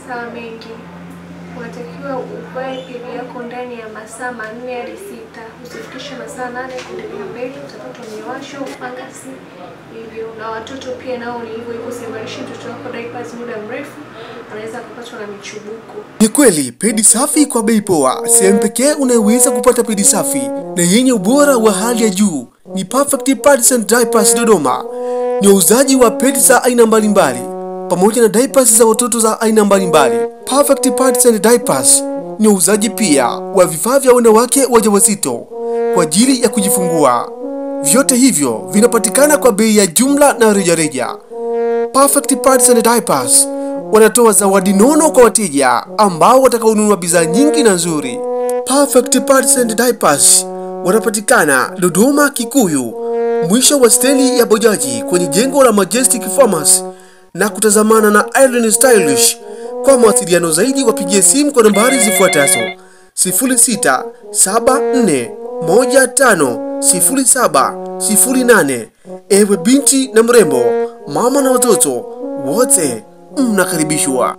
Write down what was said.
masaa mengi. Unatakiwa uvae pedi yako ndani ya masaa 4 hadi 6. Usifikishe masaa 8 kuendelea mbele, utapata miwasho, fangasi hivyo. Na watoto pia nao ni hivyo hivyo, usimvalishe mtoto wako diapers muda mrefu, anaweza kupatwa na michubuko. Ni kweli pedi safi kwa bei poa. Sehemu pekee unayoweza kupata pedi safi na yenye ubora wa hali ya juu ni Perfect Pads and Diapers Dodoma. Ni wauzaji wa pedi za aina mbalimbali pamoja na diapers za watoto za aina mbalimbali. Perfect Pads and Diapers ni wauzaji pia wa vifaa vya wanawake wajawazito kwa ajili ya kujifungua. Vyote hivyo vinapatikana kwa bei ya jumla na rejareja. Perfect Pads and Diapers wanatoa zawadi nono kwa wateja ambao watakaonunua bidhaa nyingi na nzuri. Perfect Pads and Diapers wanapatikana Dodoma Kikuyu, mwisho wa stendi ya bajaji kwenye jengo la Majestic Farmers na kutazamana na Irene Stylish. Kwa mawasiliano zaidi wapigie simu kwa nambari zifuatazo: 0674150708. Ewe binti na mrembo, mama na watoto wote mnakaribishwa.